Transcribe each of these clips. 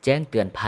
ແຈ້ງເຕືອນໄພ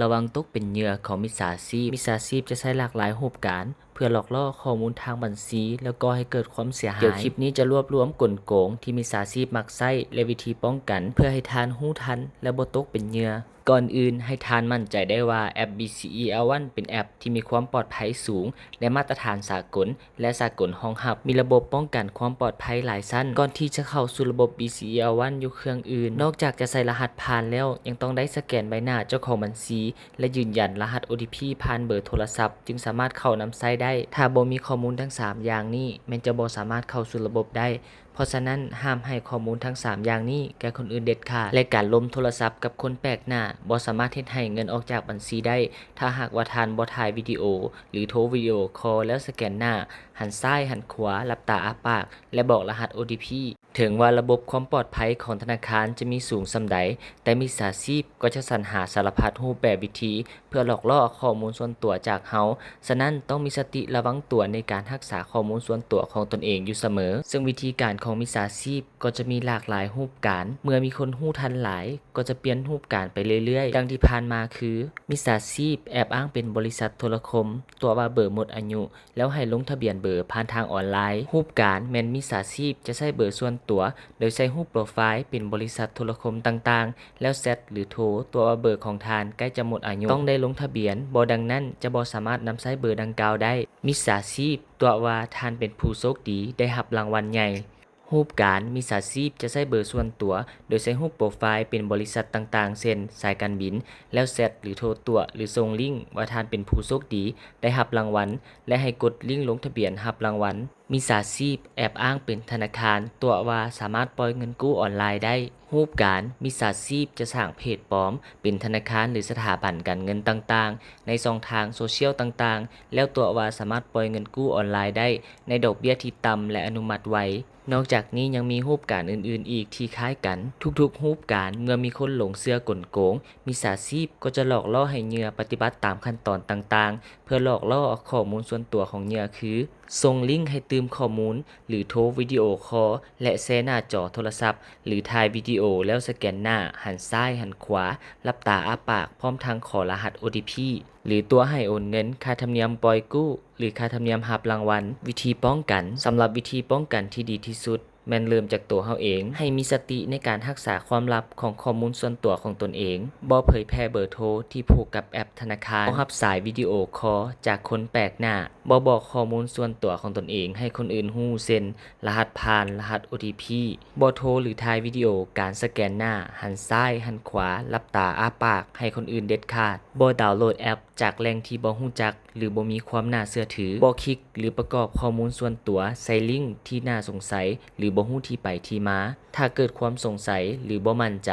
ລະວັງຕົກເປັນເຫຍື່ອຂອງມິດສາຊີບ. ມິດສາຊີບຈະໃຊ້ຫຼາກຫຼາຍຮູບການເພື່ອຫຼອກຫຼໍ້ຂໍ້ມູນທາງບັນຊີ ແລ້ວກໍ່ໃຫ້ເກີດຄວາມເສຍຫາຍ. ດຽວຄລິບນີ້ຈະລວບລວມກົນໂກງທີ່ມິດສາຊີບມັກໃຊ້ ແລະ ວິທີປ້ອງກັນ ເພື່ອໃຫ້ທ່ານຮູ້ທັນ ແລະ ບໍ່ຕົກເປັນເຫຍື່ອ. ກ່ອນອື່ນ, ໃຫ້ທ່ານໝັ້ນໃຈໄດ້ວ່າແອັບ BCE L one ເປັນແອັບທີ່ມີຄວາມປອດໄພສູງ ໄດ້ມາດຕະຖານສາກົນ ແລະ ສາກົນຮອງຮັບ, ມີລະບົບປ້ອງກັນຄວາມປອດໄພຫຼາຍຊັ້ນ. ກ່ອນທີ່ຈະເຂົ້າສູ່ລະບົບ BCE L one ຢູ່ເຄື່ອງອື່ນ, ນອກຈາກຈະໃສ່ລະຫັດຜ່ານແລ້ວ, ຍັງຕ້ອງໄດ້ສະແກນໃບໜ້າເຈົ້າຂອງບັນຊີ ແລະ ຢືນຢັນລະຫັດ OTP ຜ່ານເບີໂທລະສັບ ຈຶ່ງສາມາດເຂົ້ານຳໃຊ້ໄດ້. ຖ້າບໍ່ມີຂໍ້ມູນທັງສາມຢ່າງນີ້, ແມ່ນຈະບໍ່ສາມາດເຂົ້າສູ່ລະບົບໄດ້. ເພາະສະນັ້ນ, ຫ້າມໃຫ້ຂໍ້ມູນທັງສາມຢ່າງນີ້ແກ່ຄົນອື່ນເດັດຂາດ ແລະ ການລົມໂທລະສັບກັບຄົນແປກໜ້າ ບໍ່ສາມາດເຮັດໃຫ້ເງິນອອກຈາກບັນຊີໄດ້ ຖ້າຫາກວ່າທ່ານບໍ່ຖ່າຍວິດີໂອ ຫຼື ໂທວິດີໂອຄໍ ແລ້ວສະແກນໜ້າ, ຫັນຊ້າຍ, ຫັນຂວາ, ຫຼັບຕາ, ອ້າປາກ ແລະ ບອກລະຫັດ OTP. ເຖິງວ່າລະບົບຄວາມປອດໄພຂອງທະນາຄານຈະມີສູງສ່ຳໃດ, ແຕ່ມິດສາຊີບກໍຈະສັນຫາສາລະພັດຮູບແບບວິທີ ເພື່ອຫຼອກຫຼໍ້ເອົາຂໍ້ມູນສ່ວນຕົວຈາກເຮົາ. ສະນັ້ນ, ຕ້ອງມີສະຕິລະວັງຕົວໃນການຮັກສາຂໍ້ມູນສ່ວນຕົວຂອງຕົນເອງຢູ່ສະເໝີ. ເຊິ່ງວິທີການຂອງມິດສາຊີບກໍຈະມີຫຼາກຫຼາຍຮູບການ. ເມື່ອມີຄົນຮູ້ທັນຫຼາຍ, ກໍຈະປ່ຽນຮູບການໄປເລື້ອຍໆ. ດັ່ງທີ່ຜ່ານມາຄື, ມິດສາຊີບແອບອ້າງເປັນບໍລິສັດໂທລະຄົມ, ຕົວະວ່າເບີໝົດອາຍຸ, ແລ້ວໃຫ້ລົງທະບຽນເບີຜ່ານທາງອອນລາຍ. ຮູບການແມ່ນມິດສາຊີບຈະໃຊ້ເບີສ່ວນຕົວ ໂດຍໃສ່ຮູບໂປຣໄຟລ໌ເປັນບໍລິສັດໂທລະຄົມຕ່າງໆ ແລ້ວແຊັດ ຫຼື ໂທ ຕົວະວ່າເບີຂອງທ່ານໃກ້ຈະໝົດອາຍຸ, ຕ້ອງໄດ້ລົງທະບຽນ, ບໍ່ດັ່ງນັ້ນຈະບໍ່ສາມາດນຳໃຊ້ເບີດັ່ງກ່າວໄດ້. ມິດສາຊີບຕົວະວ່າທ່ານເປັນຜູ້ໂຊກດີໄດ້ຮັບລາງວັນໃຫຍ່. ຮູບການ ມິດສາຊີບຈະໃຊ້ເບີສ່ວນຕົວ ໂດຍໃສ່ຮູບໂປຣໄຟລ໌ເປັນບໍລິສັດຕ່າງໆ ເຊັ່ນ ສາຍການບິນ, ແລ້ວແຊັດ ຫຼື ໂທຕົວະ ຫຼື ສົ່ງລິ້ງວ່າທ່ານເປັນຜູ້ໂຊກດີໄດ້ຮັບລາງວັນ ແລະ ໃຫ້ກົດລິ້ງລົງທະບຽນຮັບລາງວັນ. ມິດສາຊີບແອບອ້າງເປັນທະນາຄານ ຕົວະວ່າສາມາດປ່ອຍເງິນກູ້ອອນລາຍໄດ້. ຮູບການ ມິດສາຊີບຈະສ້າງເພຈປອມເປັນທະນາຄານ ຫຼື ສະຖາບັນການເງິນຕ່າງໆ ໃນຊ່ອງທາງໂຊຊຽວຕ່າງໆ ແລ້ວຕົວະວ່າສາມາດປ່ອຍເງິນກູ້ອອນລາຍໄດ້ໃນດອກເບ້ຍທີ່ຕ່ຳ ແລະ ອະນຸມັດໄວ. ນອກຈາກນີ້ຍັງມີຮູບການອື່ນໆອີກທີ່ຄ້າຍກັນ. ທຸກໆຮູບການ ເມື່ອມີຄົນຫຼົງເຊື່ອກົນໂກງ, ມິດສາຊີບກໍຈະຫຼອກຫຼໍ້ໃຫ້ເຫຍື່ອປະຕິບັດຕາມຂັ້ນຕອນຕ່າງໆ ເພື່ອຫຼອກຫຼໍ້ເອົາຂໍ້ມູນສ່ວນຕົວຂອງເຫຍື່ອຄື ສົ່ງລິ້ງໃຫ້ຕື່ມຂໍ້ມູນ ຫຼື ໂທວິດີໂອຄໍ ແລະ ແຊໜ້າຈໍໂທລະສັບ ຫຼື ຖ່າຍວິດີໂອແລ້ວສະແກນໜ້າ, ຫັນຊ້າຍ, ຫັນຂວາ, ຫຼັບຕາ, ອ້າປາກ ພ້ອມທັງຂໍລະຫັດ ໂອທີພີ ຫຼື ຕົວະໃຫ້ໂອນເງິນຄ່າທຳນຽມປ່ອຍກູ້ ຫຼື ຄ່າທຳນຽມຮັບລາງວັນ. ວິທີປ້ອງກັນ. ສຳລັບວິທີປ້ອງກັນທີ່ດີທີ່ສຸດ ແມ່ນເລີ່ມຈາກໂຕເຮົາເອງ. ໃຫ້ມີສະຕິໃນການຮັກສາຄວາມລັບຂອງຂໍ້ມູນສ່ວນຕົວຂອງຕົນເອງ. ບໍ່ເຜີຍແຜ່ເບີໂທທີ່ຜູກກັບແອັບທະນາຄານ. ບໍ່ຮັບສາຍວິດີໂອຄໍຈາກຄົນແປກໜ້າ. ບໍ່ບອກຂໍ້ມູນສ່ວນຕົວຂອງຕົນເອງໃຫ້ຄົນອື່ນຮູ້ ເຊັ່ນ ລະຫັດຜ່ານ, ລະຫັດ ໂອທີພີ. ບໍ່ໂທ ຫຼື ຖ່າຍວິດີໂອການສະແກນໜ້າ, ຫັນຊ້າຍ, ຫັນຂວາ, ຫຼັບຕາ, ອ້າປາກ ໃຫ້ຄົນອື່ນເດັດຂາດ. ບໍ່ດາວໂຫຼດແອັບຈາກແຫຼ່ງທີ່ບໍ່ຮູ້ຈັກ ຫຼື ບໍ່ມີຄວາມໜ້າເຊື່ອຖື. ບໍ່ຄລິກ ຫຼື ປະກອບຂໍ້ມູນສ່ວນຕົວໃສ່ລິ້ງທີ່ໜ້າສົງໄສ ຫຼື ບໍ່ຮູ້ທີ່ໄປທີ່ມາ. ຖ້າເກີດຄວາມສົງໄສ ຫຼື ບໍ່ໝັ້ນໃຈ,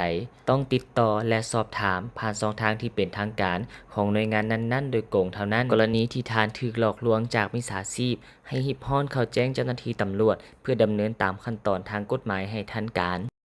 ຕ້ອງຕິດຕໍ່ ແລະ ສອບຖາມຜ່ານຊ່ອງທາງທີ່ເປັນທາງການຂອງໜ່ວຍງານນັ້ນໆໂດຍກົງເທົ່ານັ້ນ. ກໍລະນີທີ່ທ່ານຖືກຫຼອກລວງຈາກມິດສາຊີບ, ໃຫ້ຮີບຮ້ອນເຂົ້າແຈ້ງເຈົ້າໜ້າທີ່ຕຳຫຼວດ ເພື່ອດຳເນີນຕາມຂັ້ນຕອນທາງກົດໝາຍໃຫ້ທັນການ.